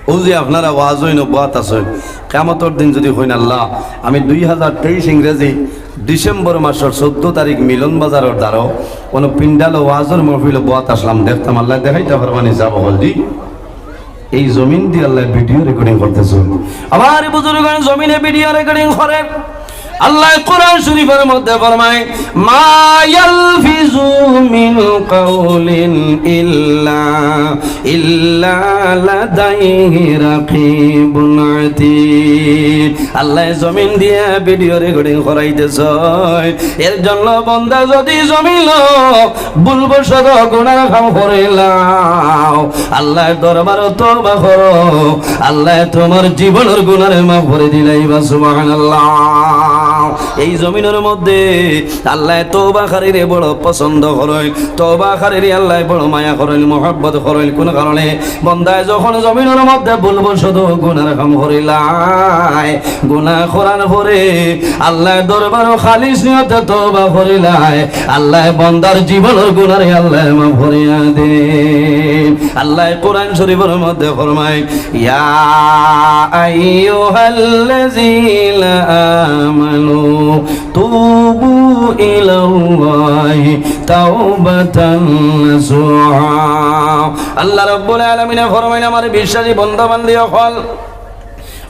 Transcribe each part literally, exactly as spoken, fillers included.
অউ যে আপনারা ওয়াজ অইন, বওয়াত আছইন, কিয়ামতর দিন যুদি কইন, "আল্লাহ, আমি দুই হাজার তেইশ ইংরেজি ডিসেম্বর মাসর চৌদ্দ তারিখ মিলন বাজারর দ্বারো কুনু পিন্ডালো ওয়াজর মহফিলো বওয়াত আছলাম, দেখতাম", আল্লায় দেখাইতা পারবা নি? হিসাব অকল দি। এই জমিন দি আল্লায় ভিডিও রেকর্ডিং করতেছইন। আমার বুজুর্গান, জমিনে ভিডিও রেকর্ডিং করের। আল্লায় কোরআন শরীফর মধ্যে ফরমায়, "মা ইয়ালফিজু মিন কাউলিন ইল্লা, ইল্লা লাদাইহি রাকিবুন আতীদ।" আল্লায় জমিন দিয়া ভিডিও রেকর্ডিং করাইতেছইন। এর জন্য বন্দা যুদি জমিনো ভুলবশত গুনার কাম করিলাও, আল্লার দরবারো তওবা করো, আল্লায় তুমার জীবনর গুনারে মাফ করি দিলাইবা। সুবহানাল্লাহ। এই জমিনর মধ্যে আল্লায় তওবাকারীরে বড় পছন্দ করইন, তওবাকারীরে আল্লায় বড় মায়া করইন, মহব্বত করইন। কুন কারণে? বন্দায় যখন জমিনর মধ্যে ভুলবশত গুনার কাম করিলায়, গুনা করার পরে আল্লার দরবারো খালিস নিয়তে তওবা করিলায়, আল্লায় বন্দার জীবনর গুনারে আল্লায় মাফ করিয়া দেইন। আল্লায় কোরআন শরীফর মধ্যে ফরমায়, "ইয়া আইয়ুহাল্লাযীনা আমানু তুবু ইলাল্লাহি তাওবাতান নাসুহা।" আল্লাহ রাব্বুল আলামিনে ফরমাইন, "আমার বিশ্বাসী বন্দা বান্দি অকল,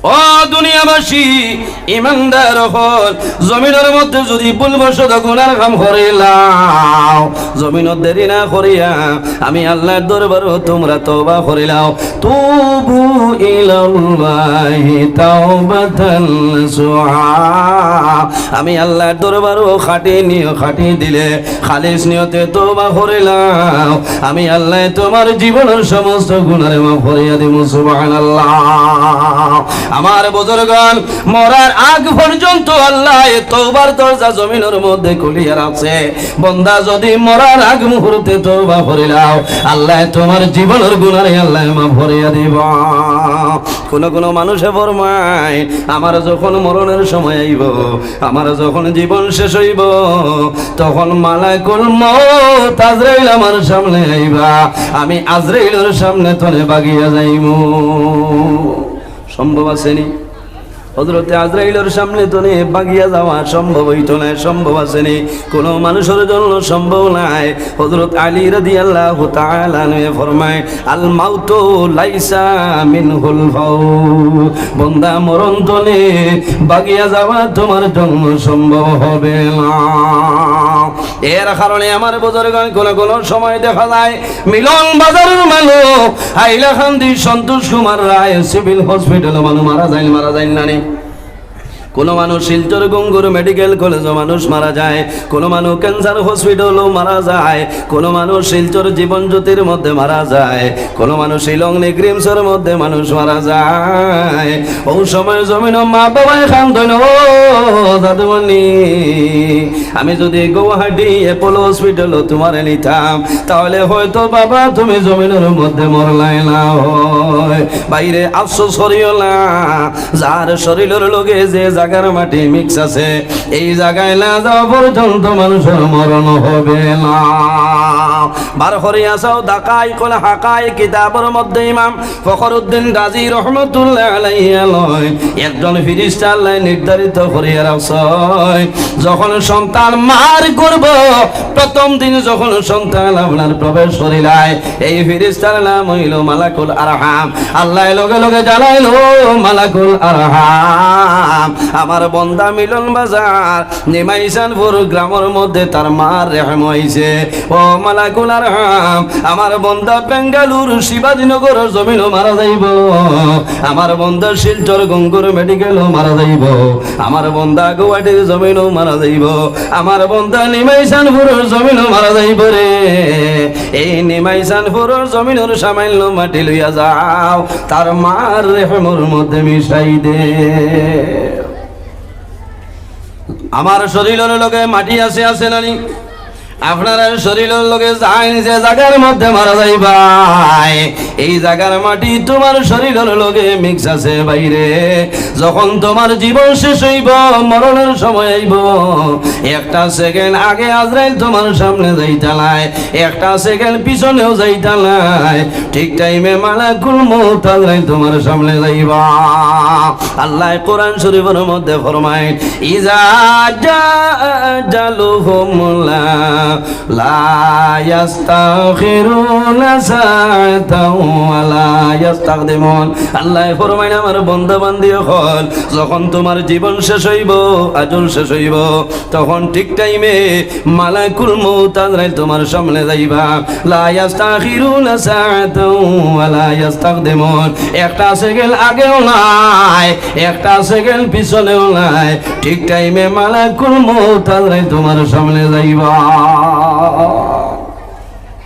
ও দুনিয়াবাসী, ইমানদার অকল, জমিনর মধ্যে যুদি ভুলবশত গুনার কাম করিলাও, জমিনো দেরি না করিয়া আমি আল্লার দরবারো তুমরা তওবা করিলাও, তুবু ইলাল্লাহি তাওবাতান নাসুহা, আমি আল্লার দরবারো খাঁটি নিয়-, খাঁটি দিলে খালিস নিয়তে তওবা করিলাও, আমি আল্লায় তুমার জীবনর সমস্ত গুনারে মাফ করিয়া দিমু।" সুবহানাল্লাহ। আমার বুজুর্গান, মরার আগ পর্যন্ত আল্লায় তওবার দরজা জমিনর মধ্যে খুলিয়া রাখছে। বন্দা যুদি মরার আগ মুহূর্তে তওবা করিলাও, আল্লায় তুমার জীবনর গুনারে আল্লায় মাফ করিয়া দিবা। কুনু কুনু মানুষে ফরমায়, "আমার যখন মরণর সময় আইবো, আমার যখন জীবন শেষ অইবো, তখন মালাকুল মউত আজরাইল আমার সামনে আইবা, আমি আজরাইলর সামনে তনে ভাগিয়া যাইমু।" সম্ভব আছে নি? হযরতে আজরাইলর সামনে তনে ভাগিয়া যাওয়া সম্ভব অইতো নায়, সম্ভব আছে নি? কুনু মানুষর জন্য সম্ভব নায়। হযরত আলী রাদিয়াল্লাহু তাআলা আনহু ফরমায়, "আল মাউতু লাইসা মিনহুল ফাউর।" বন্দা, মরণ তনে ভাগিয়া যাওয়া তুমার জন্য সম্ভব হবে না। এর কারণে আমার বুজুর্গান, কুনু কুনু সময় দেখা যায় মিলন বাজারর মানুষ, হাইলাকান্দি সন্তোষ কুমার রায় সিভিল হসপিটালো মানুষ মারা যাইন, মারা যাইন না নি? কুনু মানুষ শিলচর গঙ্গুর মেডিকেল কলেজো মানুষ মারা যায়, কুনু মানুষ ক্যান্সার হসপিটালো মারা যায়, কুনু মানুষ শিলচর জীবন জ্যোতির মধ্যে মারা যায়, কুনু মানুষ শিলং নিগ্রিমসর মধ্যে মানুষ মারা যায়। অউ সময় জমিনো মা বাবায় কান্দইন, "ও দাদুমণি, আমি যুদি গুয়াহাটি অ্যাপোলো হসপিটালো তুমারে নিতাম, তাহলে হয়তো বাবা তুমি জমিনর মধ্যে মরলায় না অয়।" ভাইরে, আফসোস করিও না, যার শরীলর লগে যে জাগার মাটি মিক্স আছে, এই জাগায় না যাওয়া পর্যন্ত মানুষর মরণ হবে না। বার করিয়া চাও, দাকাইকুল হাকাইক কিতাবর মধ্যে ইমাম ফখরুদ্দিন রাজি রহমতুল্লাহ আলাইহি লয়, একজন ফিরিস্তা আল্লায় নির্ধারিত করিয়া রাখছইন, যখন সন্তান মার গর্ভ প্রথম দিন যখন সন্তান আপনার প্রবেশ করিলায়, এই ফিরিস্তার নাম অইলো মালাকুল আরহাম। আল্লায় লগে লগে জানাইলো, "মালাকুল আরহাম, আমার বন্দা মিলন বাজার নিমাইশানপুর গ্রামর মধ্যে তার মার রেহেম অইছে। ও মালাকুল আরহাম, আমার বন্দা বেঙ্গালুর শিবাজীনগরর জমিনো মারা যাইবো, আমার বন্দা শিলচর গঙ্গুর মেডিকেলো মারা যাইবো, আমার বন্দা গুয়াহাটির জমিনো মারা যাইবো, আমার বন্দা নিমাইশানপুরর জমিনো মারা যাইবো রে। এই নিমাইশানপুরর জমিনর সামান্য মাটি লইয়া যাও, তার মার রেহেমর মধ্যে মিশাই দে।" আমার শরীলর লগে মাটি আছে, আছে না নি? আপনারার শরীরর লগে যাইন, যে জাগার মধ্যে মারা যাইবায়, এই জাগার মাটি তুমার শরীরর লগে মিক্স আছে ভাইরে। যখন তুমার জীবন শেষ অইবো, মরণর সময় আইবো, একটা সেকেন্ড আগে আজরাইল তুমার সামনে যাইতা নায়, একটা সেকেন্ড পিছনেও যাইতা নায়, ঠিক টাইমে মালাকুল মউত আজরাইল তুমার সামনে যাইবা। আল্লায় কোরআন শরীফর মধ্যে ফরমাইন, "ইজা জা আজালুহুম লা, লা ইয়াস্তাখিরুনা সাআতাও ওয়া লা ইয়াস্তাকদিমুন।" আল্লায় ফরমাইন, "আমার বন্দা বান্দি অকল, যখন তুমার জীবন শেষ অইবো, আজল শেষ অইবো, তখন ঠিক টাইমে মালাকুল মউত আজরাইল তুমার সামনে যাইবা। লা ইয়াস্তাখিরুনা সাআতাও ওয়া লা ইয়াস্তাকদিমুন।" একটা সেকেন্ড আগেও নায়, একটা সেকেন্ড পিছনেও নায়, ঠিক টাইমে মালাকুল মউত আজরাইল তুমার সামনে যাইবা।"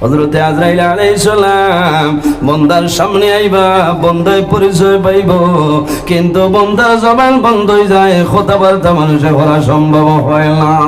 হযরতে আজরাইল আলাইহিস সালাম বন্দার সামনে আইবা, বন্দায় পরিচয় পাইবো, কিন্তু বন্দার জবান বন্ধ অই যায়, কথাবার্তা মানুষে করা সম্ভব হয় না।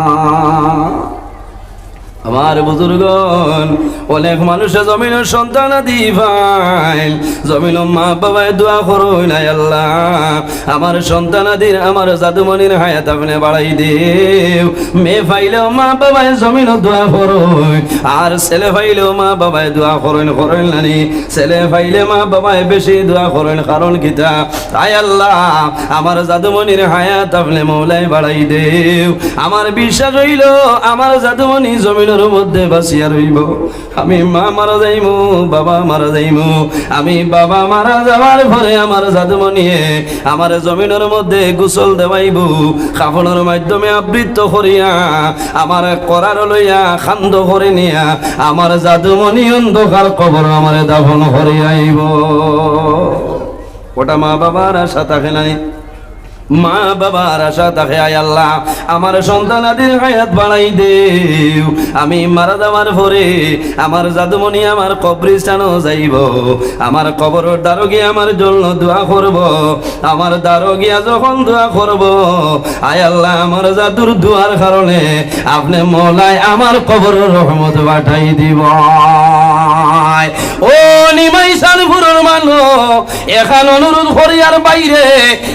আমার বুজুর্গন, অনেক মানুষে জমিনো সন্তানাদি পাইন, জমিনো মা বাবায় দোয়া করইন, "আয় আল্লাহ, আমার সন্তানাদির, আমার জাদুমণির হায়াত আপনে বাড়াই দেও।" মেয়ে পাইলেও মা বাবায় জমিনো দোয়া করইন, আর ছেলে পাইলেও মা বাবায় দোয়া করইন, করইন নানি? ছেলে পাইলে মা বাবায় বেশি দোয়া করইন, কারণ কিতা? "আয় আল্লাহ, আমার জাদুমণির হায়াত আপনে মওলায় বাড়াই দেও।" আমার বিশ্বাস অইলো, আমার জাদুমণি জমিনর মধ্যে বাঁচিয়া রইবো। আমি মা মারা যাইমু, বাবা মারা যাইমু, আমি বাবা মারা যাওয়ার পরে আমার জাদুমণিয়ে আমার জমিনর মধ্যে গোসল দেওয়াইবো, কাফনর মাধ্যমে আবৃত করিয়া, আমার করার লইয়া খান্দ করে নিয়া আমার জাদুমণি অন্ধকার কবর আমারে দাফন করিয়া আইবো। ওটা মা বাবার আশা থাকে নাই? মা বাবার আশা থাকে, "আয় আল্লাহ, আমার সন্তানাদির হায়াত বাড়াই দেও, আমি মারা যাওয়ার পরে আমার জাদুমণি আমার কবরস্থানো যাইবো, আমার কবরর দ্বারো গিয়া আমার জন্য দোয়া করবো, আমার দ্বারো গিয়া যখন দোয়া করবো, আয় আল্লাহ, আমার জাদুর দোয়ার কারণে আপনে মওলায় আমার কবরো রহমত পাঠাই দিবা।" ও নিমাইশানপুরর মানুষ, এখান অনুরোধ করিয়ার বাইরে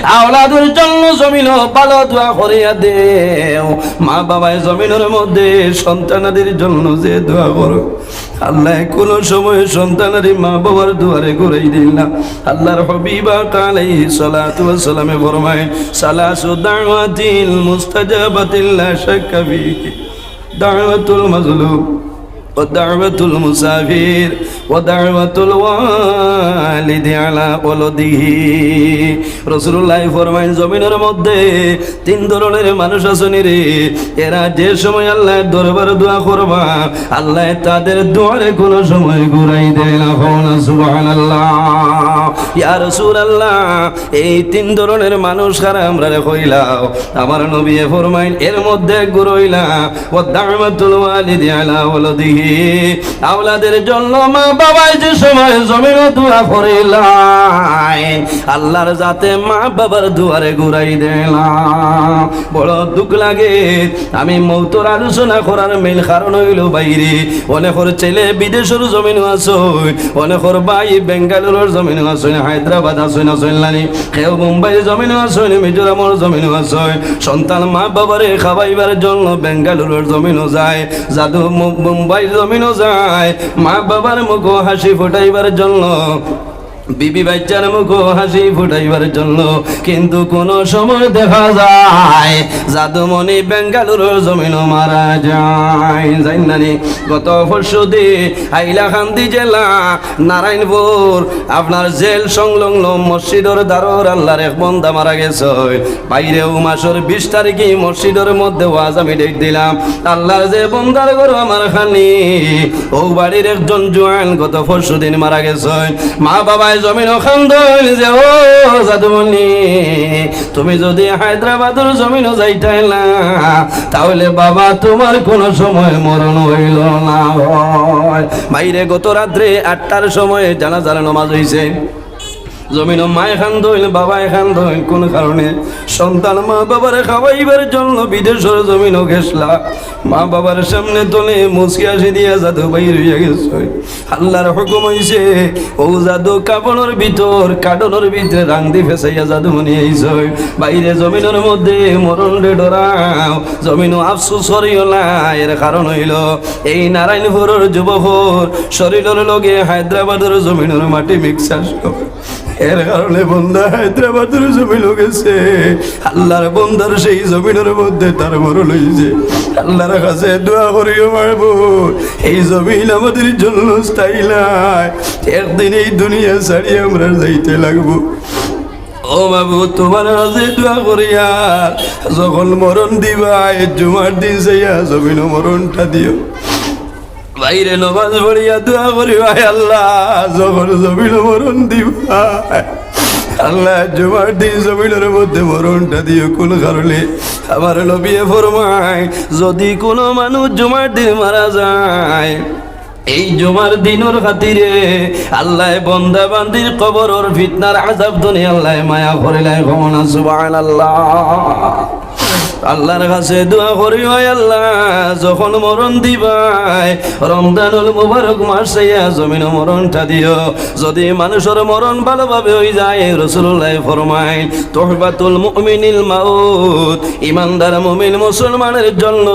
আওলাদর জন্য জমিনো ভালো দোয়া করিয়া দেও। মা বাবায় জমিনর মধ্যে সন্তানাদির জন্য যে দোয়া করো, আল্লায় কোনো সময় সন্তানাদি মা বাবার দুয়ারে ঘুরাই দিল না। আল্লাহর হাবিব আকা আলাইহিস সালাতু ওয়াস সালামে ফরমায়, "সালাসু দাওয়াতিল মুস্তাজাবাতিল লা শাক্কা ফিহি, দাওয়াতুল মাজলুম, ওয়া দাওয়াতুল মুসাফির, ওয়া দাওয়াতুল ওয়ালিদি আলা ওয়ালাদিহি।" রাসূলুল্লাহ ফরমাইন, জমিনর মধ্যে তিন ধরনের মানুষ আছইন রে, এরা যে সময় আল্লাহর দরবারো দোয়া করবা, আল্লায় তাদের দুয়ারে কোনো সময় ঘুরাই দেয় না। কও না সুবহানাল্লাহ। ইয়া রাসূলুল্লাহ, এই তিন ধরনের মানুষ কারা আমরারে কইলাও? আমার নবীয়ে ফরমাইন, এর মধ্যে এক গুরু অইলা, ওয়া দাওয়াতুল ওয়ালিদি আলা ওয়ালাদিহি, আওলাদের জন্য মা বাবায় যে সময় জমিনো দোয়া করিলাইন, আল্লাহর জাতে মা বাবার দুয়ারে ঘুরাই দেয় না। বড় দুঃখ লাগে। আমি মৌতর আলোচনা করার মেইন কারণ অইলো বাইরে, অনেকর ছেলে বিদেশর জমিনো আছইন, অনেকর ভাই বেঙ্গালুরুর জমিনো আছইন, হায়দ্রাবাদ আছইন, আছইন নানি, কেউ মুম্বাইর জমিনো আছইন, মিজোরামর জমিনো আছইন। সন্তান মা বাবারে খাওয়াইবার জন্য বেঙ্গালুরুর জমিনো যায়, জাদু মু-, মুম্বাইর জমিনো যায়, মা বাবার মুখো হাসি ফুটাইবার জন্য, বিবি বাচ্চার মুখো হাসি ফুটাইবার জন্য। কিন্তু কোনো সময় দেখা যায় জাদুমণি বেঙ্গালুরুর জমিনো মারা যায়। জানইন নানি, গত পরশু দিন হাইলাকান্দি জেলা নারায়ণপুর আপনার জেল সংলগ্ন মসজিদর দ্বারর আল্লাহর এক বন্দা মারা গেছইন। বাইরে অউ মাসর বিশ তারিখে মসজিদর মধ্যে ওয়াজ আমি date দিলাম। আল্লাহর যে বন্দার ঘরো আমার খানি, অউ বাড়ির একজন জোয়ান গত পরশু দিন মারা গেছইন। মা বাবায় জমিনো কান্দইন যে, "ও জাদুমণি, তুমি যদি হায়দ্রাবাদর জমিনো যাইতায় না, তাহলে বাবা তুমার কোনো সময় মরণ অইলো না অয়।" বাইরে গত রাত্রে আটটার সময় জানাজার নামাজ অইছে। জমিনো মায় কান্দইন, বাবায় কান্দইন। কোন কারণে? সন্তান মা বাবারে খাওয়াইবার জন্য বিদেশর জমিনো গেছলা। মা বাবার সামনে তনে মুচকি হাসি দিয়া যাদু বাইর অইয়া গেছইন। আল্লার হুকুম অইছে, অউ যাদু কাপড়র ভিতর, কাডনর ভিতরে রাংদি ফেছাইয়া যাদু মনি আইছইন। বাইরে জমিনর মধ্যে মরণরে ডরাও, জমিনো আফসোস করিও না। এর কারণ অইলো, এই নারায়ণপুরর যুবকর শরীলর লগে হায়দ্রাবাদর জমিনর মাটি মিক্স আছলো। এর কারণে বন্দা হায়দ্রাবাদর জমিনো গেছে। আল্লার বন্দার সেই জমিনর মধ্যে তার মরণ অইছে। আল্লার কাছে দোয়া করিও মাবুদ, এই জমিন আমাদের জন্য স্থায়ী নায়। একদিন এই দুনিয়া ছাড়ি আমরা যাইতে লাগবো। ও মাবুদ, তুমার কাছে দোয়া করিয়ার, যখন মরণ দিবায়, জুমার দিন চাইয়া জমিনো মরণটা দিও। বাইরে নমাজ পড়িয়া দোয়া করিও, আয় আল্লাহ, যখন জমিনো মরণ দিবায়, আল্লাহ, জুমার দিন জমিনর মধ্যে মরণটা দিও। কোন কারণে? আমার নবীয়ে ফরমাইন, যদি কোনো মানুষ জুমার দিন মারা যায়, এই জুমার দিনর খাতিরে আল্লায় বন্দা বান্দির কবরর ফিতনার আযাব তনে আল্লায় মায়া করিলাইন। কও না সুবহানাল্লাহ। আল্লার কাছে দোয়া করিও, আয় আল্লাহ, যখন মরণ দিবায়, রমজানুল মুবারক মাস চাইয়া জমিনো মরণটা দিও। যদি মানুষর মরণ ভালোভাবে অইযায়, রাসুলুল্লায় ফরমাইন, তুহফাতুল মুমিনিল মাউত, ইমানদার মুমিন মুসলমানের জন্য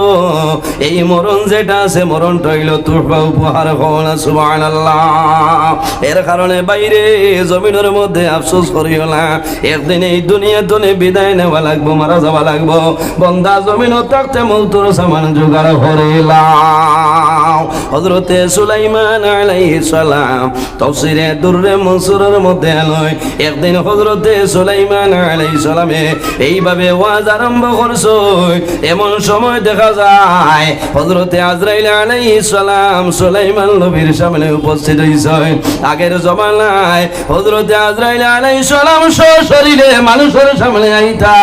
এই মরণ যেটা আছে, মরণটা অইলো তুহফা, উপহার। কও না সুবহানাল্লাহ। এর কারণে বাইরে জমিনর মধ্যে আফসোস করিও না, একদিন এই দুনিয়া তনে বিদায় নেওয়া লাগবো, মারা যাওয়া লাগবো। বন্দা, জমিনো থাকতে মউতর সামান জোগাড় করিলাও। হযরতে সুলাইমান আলাইহিস সালাম তফসিরে দুররে মনসুরর মধ্যে আনইন, একদিন হযরতে সুলাইমান আলাইহিস সালামে এইভাবে ওয়াজ আরম্ভ করছইন। এমন সময় দেখা যায় হযরতে আজরাইল আলাইহিস সালাম সুলাইমান নবীর সামনে উপস্থিত অইছইন। আগের জমানায় হযরতে আজরাইল আলাইহিস সালাম সশরীরে মানুষর সামনে আইতা,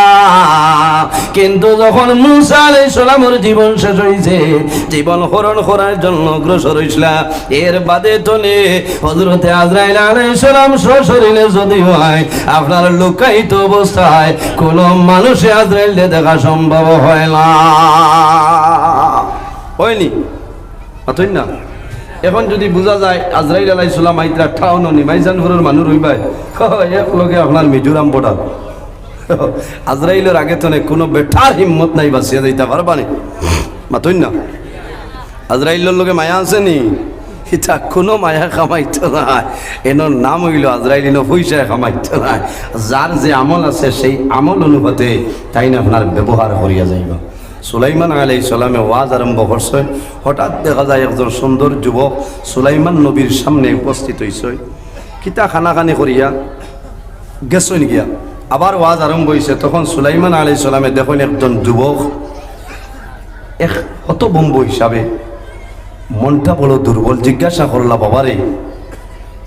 কিন্তু যখন মুসা আলাইহিস সালামর জীবন শেষ অইছে, জীবন হরণ করার জন্য অগ্রসর অইছলা, এর বাদে তনে হযরতে আজরাইল আলাইহিস সালাম সশরীরে যুদি অয়, আপনার লুকায়িত অবস্থায় কোনো মানুষে আজরাইলরে দেখা সম্ভব হয় না। অয়নি? মাতইন না। এখন যুদি বুঝা যায় আজরাইল আলাইহিস সালাম আইতরা টাউনো নি, মাইজানপুরর মানুষ অইবায়, এক লগে আপনার মিজোরাম border। আজরাইলর আগে তনে কোনো বেটার হিম্মত নাই বাচিয়া যাইতা পারবা নি। মাতইন না। আজরাইলর লগে মায়া আছে নি? ইতা কোনো মায়া কামাইতো নায়। এনর নাম অইলো আজরাইল, ইনো পয়সায় কামাইতো নায়। যার যে আমল আছে, সেই আমল অনুপাতে তাইন আপনার ব্যবহার করিয়া যাইবা। সুলাইমান আলাইহিস সালামে ওয়াজ আরম্ভ করছইন, হঠাৎ দেখা যায় একজন সুন্দর যুবক সুলাইমান নবীর সামনে উপস্থিত অইছইন। কিতা কানাকানি করিয়া গেছইন গিয়া, আবার ওয়াজ আরম্ভ অইছে। তখন সুলাইমান আলাইহিস সালামে দেখইন একজন যুবক এক হতভম্ব হিসাবে মনটা বড় দুর্বল। জিজ্ঞাসা করলা, "বাবারে,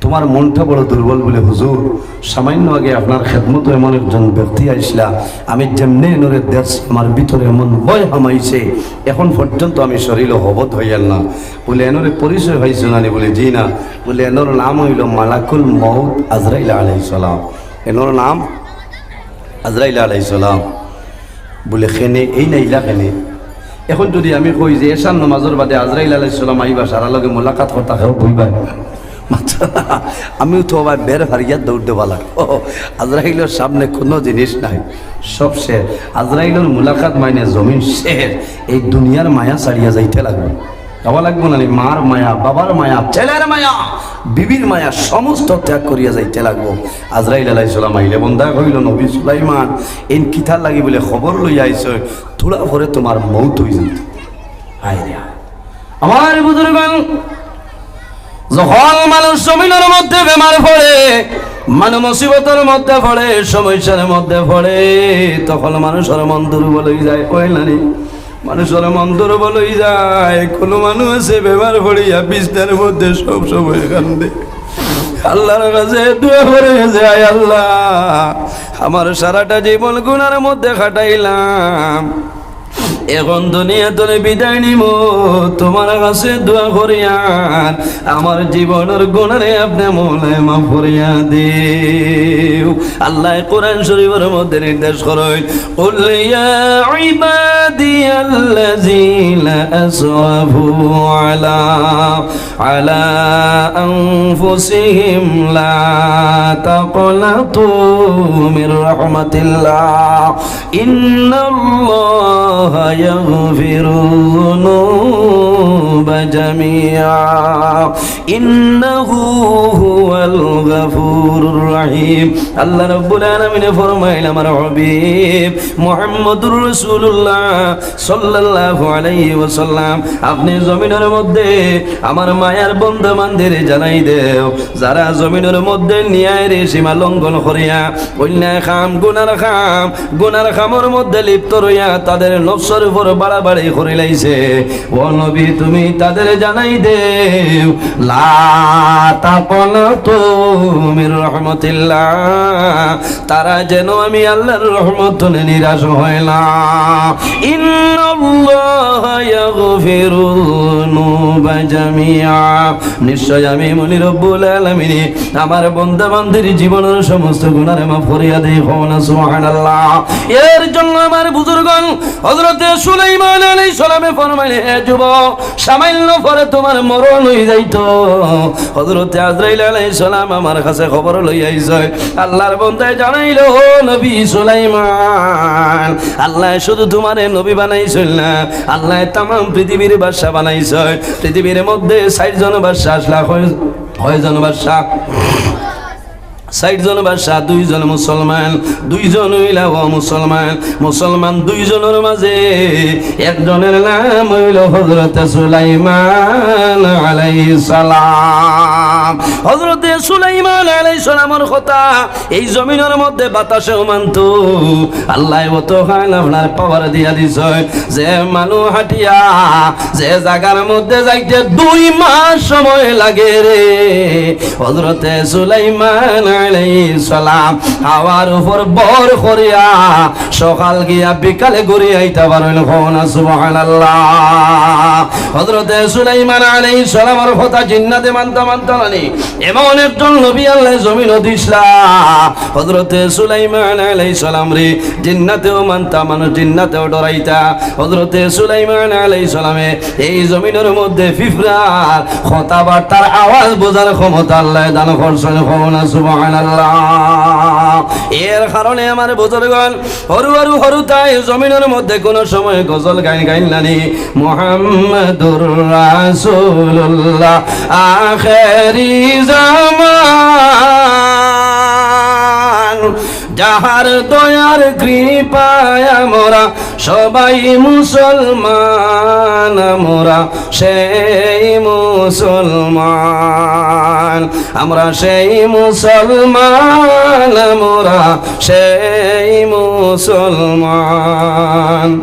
তুমার মনটা বড় দুর্বল?" বলে, "হুজুর, সামান্য আগে আপনার খেদমতো এমন একজন ব্যক্তি আইছলা, আমি যেমনে এনরে দেখছি আমার ভিতরে এমন ভয় হামাইছে, এখন পর্যন্ত আমি শরীলো হবত অইয়ার না।" বলে, "এনরে পরিচয় পাইছো না নি?" বলে, "জি না।" বলে, "এনর নাম অইলো মালাকুল মউত আজরাইল আলাইহিস সালাম। এনর নাম আজরাইল আলাইহিস সালাম।" বলে, "কেনে, এইন আইলা কেনে?" এখন যুদি আমি কই যে এশার নমাজর বাদে আজরাইল আলাইহিস সালাম আইবা, সারার লগে মোলাকাত করতা, কেউ বইবা? মাতরা না। আমিও তো আবার বের ফারিয়া দৌড় দেওয়া লাগবো। আজরাইলর সামনে কোনো জিনিস নাই, সব শেষ। আজরাইলর মোলাকাত মানে জমিন শেষ। এই দুনিয়ার মায়া ছাড়িয়া যাইতে লাগবো। যাওয়া লাগবো না নি? মার মায়া, বাবার মায়া, ছেলের মায়া, বিবির মায়া, সমস্ত ত্যাগ করিয়া যাইতে লাগবো। আজরাইল আলাইহিস সালাম আইলে বন্দা কইল, "নবী সুলাইমান, এইন কিতার লাগি?" বলে, "খবর লইয়া আইছইন, থুড়া পরে তুমার মউত অইযিবো।" হায় রে হায়। আমার বুজুর্গান, যখন মানুষ জমিনর মধ্যে বেমার পড়ে, মানুষ মুসিবতর মধ্যে পড়ে, সমস্যার মধ্যে পড়ে, তখন মানুষর মন দুর্বল অইযায়, অয় না নি? মানুষর মন দুর্বল অইযায়। কোনো মানুষ আছে বেমার পড়িয়া বিছনার মধ্যে সব সময় কান্দে, আল্লাহর কাছে দোয়া করে যে, "আয় আল্লাহ, আমার সারাটা জীবন গুনার মধ্যে কাটাইলাম, এখন দুনিয়া তনে বিদায় নিমু, তুমার কাছে দোয়া করিয়ার আমার জীবনর গুনারে আপনে মৌলায় মাফ করিয়া দিও। আল্লায় কোরআন শরীফর মধ্যে নির্দেশ করইন, "কুল ইয়া ইবাদিয়াল্লাযীনা আসরাফু আলা, আলা আনফুসিহিম লা তাকনাতু মির রাহমাতিল্লাহ।" ইন্নাল্লাহা ইয়াগফিরুয যুনুবা জামিআ। ইন্নাহু হুয়াল গাফুরুর রাহিম। আল্লাহ রাব্বুল আলামিনে ফরমাইলা, আমার হাবিব মুহাম্মদুর রাসূলুল্লাহ সাল্লাল্লাহু আলাইহি ওয়াসাল্লাম, আপনে জমিনর মধ্যে আমার মায়ার বন্দা বান্দিরে জানাই দেও, যারা জমিনর মধ্যে ন্যায়র সীমা লঙ্ঘন করিয়া অন্যায় কাম, গুনার কাম, গুনার কামর মধ্যে লিপ্ত রইয়া তাদের নফসর উপর বাড়াবাড়ি করিলাইছে, ও নবী, তুমি তাদের জানাই দেও, লা তাকনাতু মির রাহমাতিল্লাহ, তারা যেন আমি আল্লাহর রহমত তনে নিরাশ হয় না। ইন্নাল্লাহা ইয়াগফিরুয যুনুবা জামিআ। নিশ্চয় আমি মনি রব্বুল আলামিনে আমার বন্দা বান্দির জীবনর সমস্ত গুনারে মাফ করিয়া দেই। কও না সুবহানাল্লাহ। এর জন্য আমার বুজুর্গণ, হযরতে সুলাইমান আলাইহিস সালামে ফরমাইলে, হে যুবক, সামান্য পরে তুমার মরণ অই যাইতো। হযরতে আজরাইল আলাইহিস সালাম আমার কাছে খবর লই আইছইন, আল্লাহর বন্দায় জানাইলো, ও নবী সুলাইমান, আল্লায় শুধু তুমারে নবী বানাইছইন না, আল্লায় তামাম পৃথিবীর বাদশা বানাইছইন। পৃথিবীর মধ্যে ষাইট জন বাদশা আছলা, কয়, কয়জন বাদশা? ষাইট জন বাদশা, দুইজন মুসলমান, দুইজন অইলা অমুসলমান। মুসলমান দুইজনর মাঝে একজনর নাম অইলো হযরতে সুলাইমান আলাইহিস সালাম। হযরতে সুলাইমান আলাইহিস সালামর কথা এই জমিনর মধ্যে বাতাসেও মানতো। আল্লায় অতখান আপনার power দিয়া দিছইন, যে মানুষ হাঁটিয়া যে জাগার মধ্যে যাইতে দুই মাস সময় লাগে রে, হযরতে সুলাইমান আলাইহিস সালাম হাওয়ার উপর ভর করিয়া সকাল গিয়া বিকালে ঘুরি আইতা পারইন। কও না সুবহানাল্লাহ। হযরতে সুলাইমান আলাইহিস সালামর কথা জিন্নাতে মানতা মানতা নানি, এমন একজন নবী আল্লায় জমিনো দিছলা। হযরতে সুলাইমান আলাইহিস সালামরে জিন্নাতেও মানতা, মানুষ জিন্নাতেও ডরাইতা। হযরতে সুলাইমান আলাইহিস সালামে এই জমিনর মধ্যে পিঁপড়ার কথাবার্তার আওয়াজ বুঝার ক্ষমতা আল্লায় দান করছইন। কও না সুবহানাল্লাহ। এর কারণে আমার বুজুর্গণ, হুরু হুরু হুরুতায় জমিনর মধ্যে কোনো সময় গজল গাইন গাইন নানি, মুহাম্মাদুর রাসূলুল্লাহ আখেরি জামান, যাহার দয়ার কৃপায় আমরা সবাই মুসলমান, আমরা সেই মুসলমান, আমরা সেই মুসলমান, আমরা সেই মুসলমান।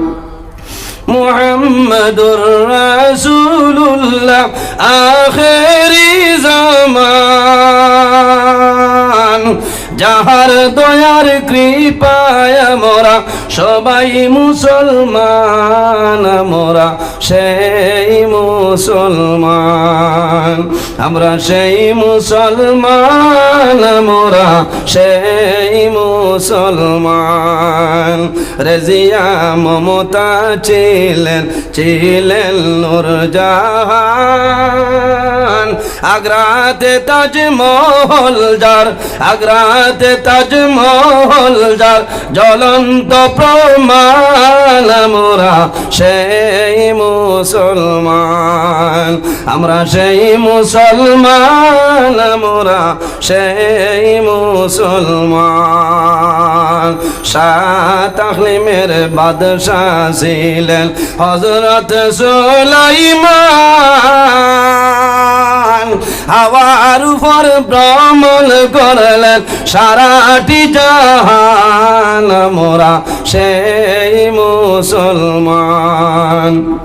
মুহাম্মাদুর রাসূলুল্লাহ আখেরি জামান, যাহার দয়ার কৃপায় আমরা সবাই মুসলমান, আমরা সেই মুসলমান, আমরা সেই মুসলমান, আমরা সেই মুসলমান। রেজিয়া মমতা ছিলেন, ছিলেন নূরজাহান। আগ্রাতে তাজমহল যার, আগ্রাতে তাজমহল যার, জ্বলন্ত প্রমাণ আমরা সেই মুসলমান, আমরা সেই মুসলমান, আমরা সেই মুসলমান। সাত আকলিমের বাদশা ছিলেন হযরত সুলাইমান, হাওয়ার উপর ভ্রমণ করলেন সারাটি জাহান। আমরা সেই মুসলমান,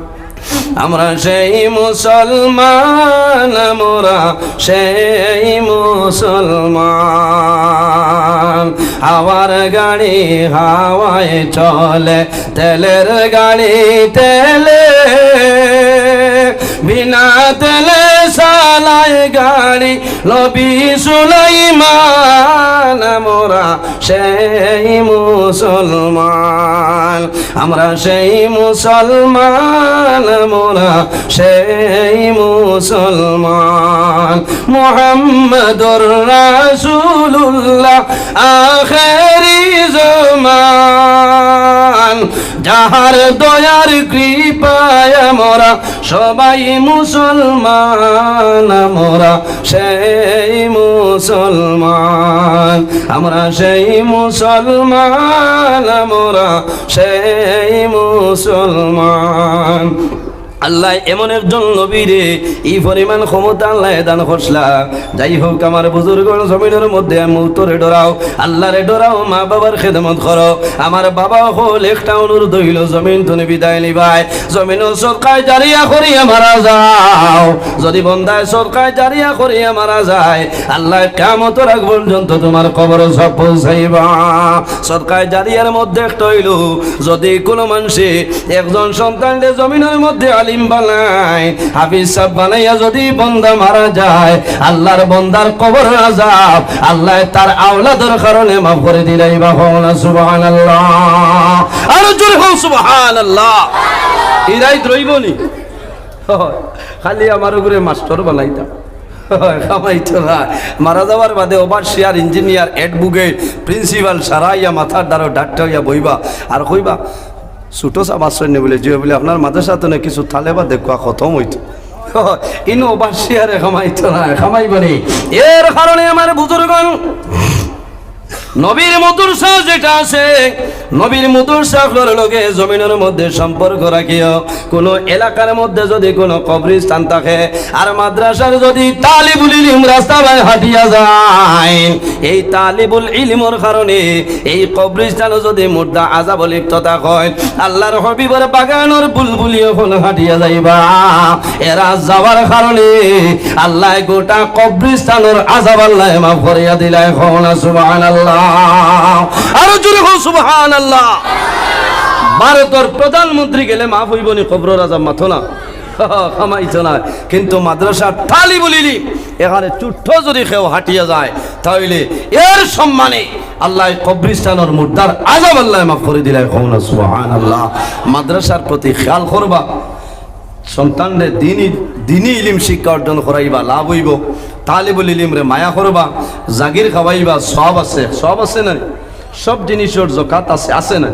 আমরা সেই মুসলমান, আমরা সেই মুসলমান। হাওয়ার গাড়ি হাওয়ায় চলে, তেলের গাড়ি তেলে, বিনা তেলে চালায় গাড়ি নবী সুলাইমান। আমরা সেই মুসলমান, আমরা সেই মুসলমান, আমরা সেই মুসলমান। মুহাম্মাদুর রাসূলুল্লাহ আখেরি জমান, যাহার দয়ার কৃপায় আমরা সবাই মুসলমান, আমরা সেই মুসলমান, আমরা সেই মুসলমান, আমরা সেই মুসলমান। আল্লায় এমন একজন নবীরে ই পরিমাণ ক্ষমতা আল্লায় দান করছলা। যাই হোক, আমার বুজুর্গর জমিনর মধ্যে মউতরে ডরাও, আল্লারে ডরাও, মা বাবার খেদমত করো। আমার বাবা অকল, একটা অনুরোধ অইলো, জমিন তনে বিদায় নিবায়, জমিনর সদকায় জারিয়া করিয়া মারা যাও। যদি বন্দায় সদকায় জারিয়া করিয়া মারা যায়, আল্লায় কিয়ামতর আগ পর্যন্ত তুমার কবরো সওয়াব পৌঁছাইবা। সদকায় জারিয়ার মধ্যে একটা অইলো, যদি কুনু মানষে একজন সন্তানরে জমিনর মধ্যে আলিম বানাইন, হাফিজ সাব বানাইয়া যদি বন্দা মারা যায়, আল্লার বন্দার কবরর আযাব আল্লায় তার আওলাদর কারণে মাফ করি দিলাইবা। কও না সুবহানাল্লাহ। আরো জোরে কও সুবহানাল্লাহ। ইরাইত রইবো নি? খালি আমার উপরে মাস্টর বানাইতা। কামাইতো না। মারা যাওয়ার বাদে overseer, engineer, advocate, principal সারা আইয়া মাথার দ্বারো ডাক্তার অইয়া বইবা। আর কইবা, "ছোট সাব আছইন নি?" বলে, "জি অয়।" বলে, "আপনার মাদ্রাসা তনে কিছু তালেবা দেখবা খতম অইতো।" ইনো overseer এ কামাইতো না, কামাইবো নি? এর কারণে আমার বুজুর্গন, নবীর মাদ্রাসা যেটা আছে, নবীর মাদ্রাসা অকলর লগে জমিনর মধ্যে সম্পর্ক রাখিও। কুনু এলাকার মধ্যে যদি কুনু কবরস্থান থাকে আর মাদ্রাসার যদি তালিবুল ইলিম রাস্তা বায় হাঁটিয়া যায়, এই তালিবুল ইলিমর কারণে এই কবরস্থানো যদি মুর্দা আযাবো লিপ্ত থাকইন, আল্লার হাবিবর বাগানর বুলবুলি অকল হাঁটিয়া যাইবা। এরা যাওয়ার কারণে আল্লায় গোটা কবরস্থানর আযাব আল্লায় মাফ করিয়া দিলায়। কও না সুবহানাল্লাহ। আরো জোরে কও সুবহানাল্লাহ। ভারতর প্রধানমন্ত্রী গেলে মাফ অইবো নি কবরর আযাব? মাতো না। কামাইতো না। কিন্তু মাদ্রাসার তালিবুল ইলিম, এখানে ছোট্ট যদি কেউ হাঁটিয়া যায়, তাইলে এর সম্মানে আল্লায় কবরস্থানর মুর্দার আযাব আল্লায় মাফ করি দিলায়। কও না সুবহানাল্লাহ। মাদ্রাসার প্রতি খেয়াল করবা, সন্তানরে দিনি, দিনি ইলিম শিক্ষা অর্জন করাইবা, লাভ অইবো। তালিবুল ইলিমরে মায়া করবা, জাগির খাওয়াইবা, সওয়াব আছে, সওয়াব আছে না? সব জিনিসর জকাত আছে, আছে না?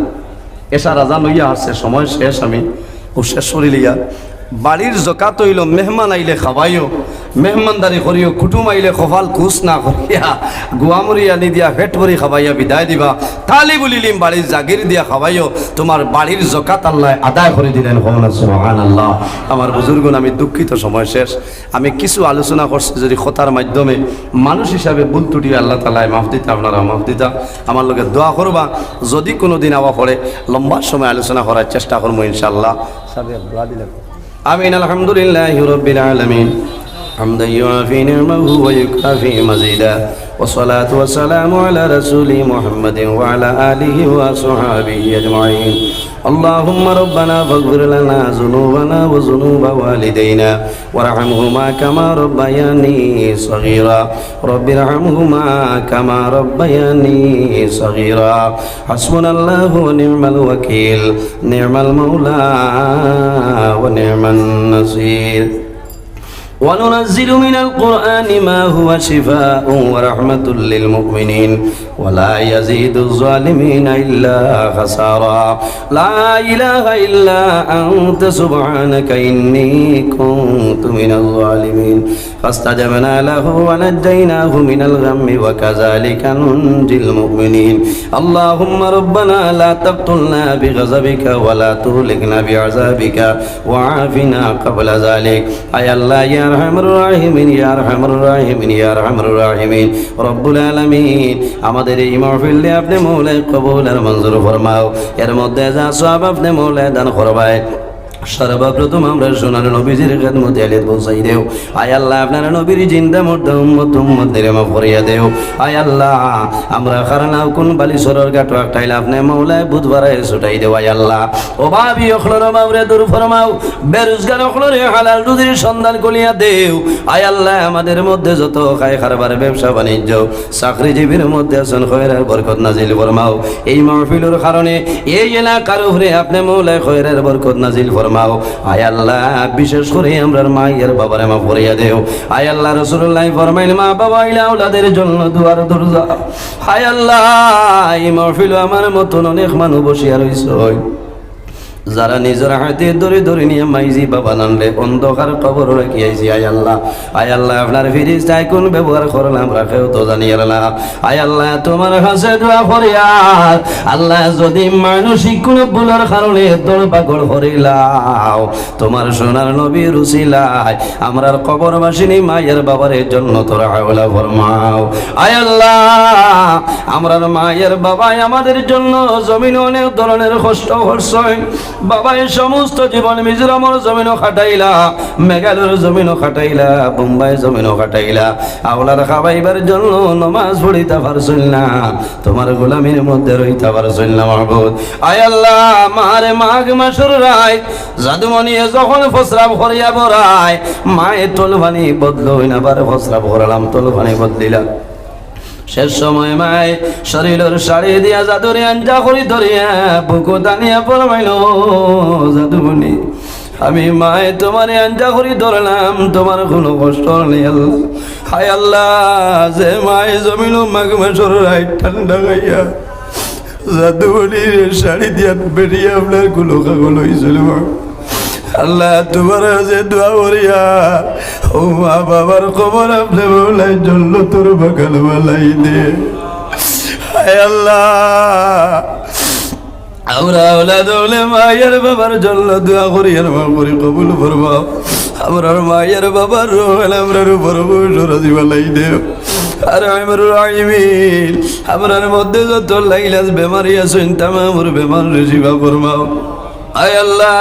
এশার আজান অইয়া আছে, সময় শেষ, আমি ও শেষ করিলিয়া। বাড়ির জকাত অইলো মেহমান আইলে খাওয়াইও, মেহমানদারি করিও, কুটুম আইলে কপাল কুচ না করিয়া, গুয়ামুড়ি আনি দিয়া পেট ভরি খাওয়াইয়া বিদায় দিবা। তালিবুল ইলিম বাড়ির জাগির দিয়া খাওয়াইও, তুমার বাড়ির জকাত আল্লায় আদায় করি দিলাইন। কও না সুবহানাল্লাহ। আমার বুজুর্গন, আমি দুঃখিত, সময় শেষ। আমি কিছু আলোচনা করছি, যদি কথার মাধ্যমে মানুষ হিসাবে ভুল ত্রুটি অয় আল্লাহ তাআলায় মাফ দিতা, আপনারা মাফ দিতা। আমার লগে দোয়া করবা, যদি কুনুদিন আওয়া পড়ে লম্বা সময় আলোচনা করার চেষ্টা করমু ইনশাআল্লাহ। সাহেব, দোয়া দিলেন। آمين. الحمد لله رب العالمين، حمدا يوافي نعمه ويكافئ مزيده، والصلاة والسلام على رسوله محمد وعلى آله وصحبه أجمعين. اللهم ربنا فاغفر لنا ذنوبنا وذنوب والدينا وارحمهما كما ربياني صغيرا. رب ارحمهما كما ربياني صغيرا. حسبنا الله ونعم الوكيل، نعم المولى ونعم النصير. وننزل من القرآن ما هو شفاء ورحمة للمؤمنين ولا يزيد الظالمين إلا خسارا. لا إله إلا أنت سبحانك إني كنت من الظالمين. فاستجبنا له ونجيناه من الغم وكذلك ننجي المؤمنين. اللهم ربنا لا تقتلنا بغضبك ولا تهلكنا بعذابك وعافنا قبل ذلك. আয় আল্লাহ, ইয়া আরহামার রাহিমিন, ইয়া আরহামার রাহিমিন, ইয়া আরহামার রাহিমিন, রব্বুল আলামিন, আমাদের এই মাহফিলরে আপনে মওলায় কবুল আর মঞ্জুর ফরমাও। এর মধ্যে যা সওয়াব আপনে মওলায় দান করবায়। সর্বপ্রথম আমরার সোনার নবীজির খেদমতে আলিত পৌঁছাই দেও। আয় আল্লাহ, আপনার নবীর জিন্দা মুর্দা উম্মত উম্মতিরে মাফ করিয়া দেও। আয় আল্লাহ, আমরা কার নাও কুন বালিচরর ঘাটো আটকাইলা, আপনে মওলায় বুধবারায় ছুটাই দেও। আয় আল্লাহ, অভাবী অকলর অভাবরে দূর ফরমাও, বেরোজগার অকলরে হালাল রুজির সন্ধান খুলিয়া দেও। আয় আল্লাহ, আমাদের মধ্যে যত খায় কারবার, ব্যবসা বাণিজ্য, চাকরিজীবীর মধ্যে আছইন, খয়রার বরকত নাজিল ফরমাও। এই মাহফিলর কারণে এই এলাকার উপরে আপনে মওলায় খয়রার বরকত নাজিল ফরমাও। আয় আল্লাহ, বিশেষ করি আমরার মায়ের বাবারে মাফ করিয়া দেও। আয় আল্লাহ, রাসূলুল্লাহ ফরমাইন, মা বাবা অইলা আওলাদের জন্য দোয়ার দরজা। আয় আল্লাহ, এই মাহফিলো আমার মতন অনেক মানুষ বসিয়া রইছইন, যারা নিজর হাতে ধরি ধরি নিয়া মাইজি বাবা নানরে অন্ধকার কবরো রাখি আইছি। আয় আল্লাহ, আয় আল্লাহ, আপনার ফিরিস্তায় কুন ব্যবহার করলা আমরা কেউ তো জানিয়ার না। আয় আল্লাহ, তোমার কাছে দোয়া করিয়ার, আল্লাহ, যদি মানসিক কুনু ভুলর কারণে দৌড় পাগল করিলাও, তোমার সোনার নবীর উসিলায় আমরার কবরবাসিনী মায়ের বাবারে জন্নতর আওলা ফরমাও। আয় আল্লাহ, আমরার মায়ের বাবায় আমাদের জন্য জমিনো অনেক ধরনের কষ্ট করছইন। বাবায় সমস্ত জীবন মিজোরামর জমিনো কাটাইলা, মেঘালয়র জমিনো কাটাইলা, বোম্বাই জমিনো কাটাইলা। আওলাদ খাওয়াইবার জন্য নমাজ পড়িতা পারছইন না, তোমার গোলামির মধ্যে রইতা পারছইন না মাবুদ। আয় আল্লাহ, মারে মাঘ মাসর রাইত জাদুমণিয়ে যখন প্রস্রাব করিয়া বরায়, মায়ে তলফানি বদলইন, আবার প্রস্রাব করালাম, তলফানি বদলিলা। শেষ সময় মায় শরীলর শাড়ি দিয়া জাদুরে আঞ্জা করি ধরিয়া বুকো টানিয়া ফরমাইল, জাদুমণি, আমি মায় তোমারে আঞ্জা করি ধরলাম, তোমার কুনু কষ্ট নাই আল্লাহ। হায় আল্লাহ, যে মায় জমিনো মাঘ মাসর রাইত ঠান্ডা খাইয়া জাদুমণির শাড়ি দিয়া বেরিয়া আপনার কুলো খাগল অইছিল। আল্লাহ, তোমার কাছে দোয়া করিয়ার, ও মা বাবার কবর আপনে মওলায় জন্নতর বাগান বানাই দে। হায় আল্লাহ, আমরা আওলাদ অকলে মায়ের বাবার জন্য দোয়া করিয়ার, মাফ করি কবুল ফরমাও। আমরার মায়ের বাবার রুহ আমরার উপর খুশ রাজি বানাই দেও। আর আমরার রাহিমিন, আমরার মধ্যে যত লাইলাজ বেমারি আছইন, তামামর বেমাররে শিফা ফরমাও। আয় আল্লাহ,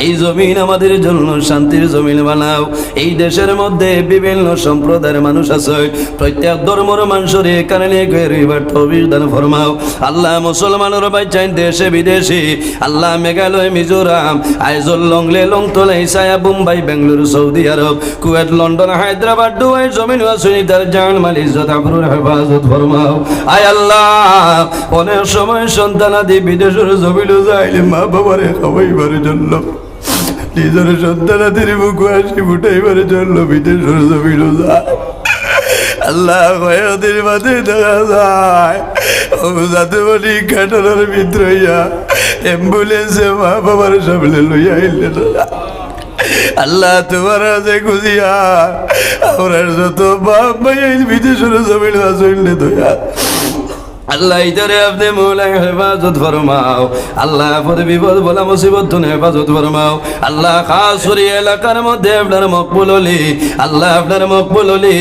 এই জমিন আমাদের জন্য শান্তির জমিন বানাও। এই দেশের মধ্যে বিভিন্ন সম্প্রদায়ের মানুষ আছে, প্রত্যেক ধর্মর মানুষরে এখানে নিয়ে গিয়া রইবার তৌফিক দান ফরমাও। আল্লাহ, মুসলমানর ভাইচাইন দেশে বিদেশে, আল্লাহ, মেঘালয়, মিজোরাম, আইজল, লংলে, লংতলা, ইসায়া, বোম্বাই, বেঙ্গালুরু, সৌদি আরব, কুয়েত, লন্ডন, হায়দ্রাবাদ, দুবাই, জমিন ওয়াসিনী, তার জান, মাল, ইজ্জত, আবরুর হেফাজত ফরমাও। আয় আল্লাহ, অনেক সময় সন্তানাদি বিদেশের জমিনো যাইলে মা বাবারে খাওয়াইবার জন্য নিজর সন্তানাদির মুখো হাসি ফুটাইবার জন্য বিদেশের জমিনো যায়। আল্লাহ, কয়েকদিন বাদে দেখা যায়, ও জাদুমণি ঘাটনার ভিতরে অইয়া অ্যাম্বুলেন্সে মা বাবার সামনে লইয়া আইলে না। আল্লাহ, তোমার কাছে খুশি আর আমরার যত বাপ ভাই এই বিদেশের জমিনো আছইন রে দয়া। আল্লাহ, ইতারে আপনে মওলায় হেফাজত ফরমাও। আল্লাহ, আপদ বিপদ বালা মুসিবত তুন হেফাজত ফরমাও। আল্লাহ, খাস করি এলাকার মধ্যে আপনার মকবুল অলি, আল্লাহ, আপনার মকবুল অলি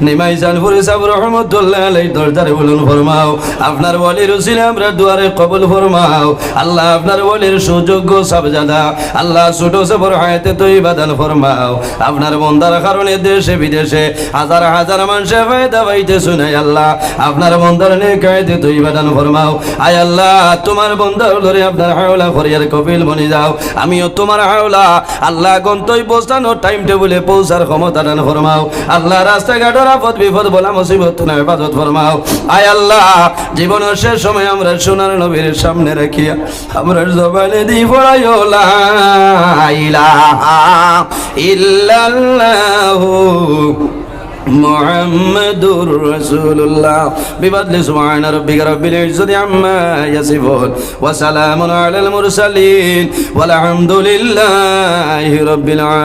নিমাই জানপুরি সাহেব রহমতুল্লাহ আলাইহির দরজারে বুলন্দ ফরমাও। আপনার ওলির উসিলে আমরার দোয়ারে কবুল ফরমাও। আল্লাহ, আপনার ওলির সুযোগ্য সাহেবজাদা, আল্লাহ, ছোট সফর হায়াতে তৈবা দান ফরমাও। আপনার বন্দার কারণে দেশে বিদেশে হাজার হাজার মানষে ফায়দা পাইতেছইন। আয় আল্লাহ, আপনার বন্দার নেক হায়াতে তৈবা দান ফরমাও। আয় আল্লাহ, তোমার বন্দা অকলরে আপনার হাওলা করিয়ার কফিল বনি যাও। আমিও তোমার হাওলা। আল্লাহ, গন্তব্যস্থানর টাইম টেবুলে পৌঁছার ক্ষমতা দান ফরমাও। আল্লাহ, রাস্তাঘাটর আপদ বিপদ বালা মুসিবত তুন হেফাজত ফরমাও। আয় আল্লাহ, জীবনর শেষ সময় আমরার সোনার নবীরে সামনে রাখিয়া আমরার জবানেদি পড়াইও লা ইলাহা ইল্লাল্লাহু মুহাম্মাদুর রাসূলুল্লাহ। بفضل سبحان ربك رب العزة عما يصفون وسلام على المرسلين والحمد لله رب العالمين.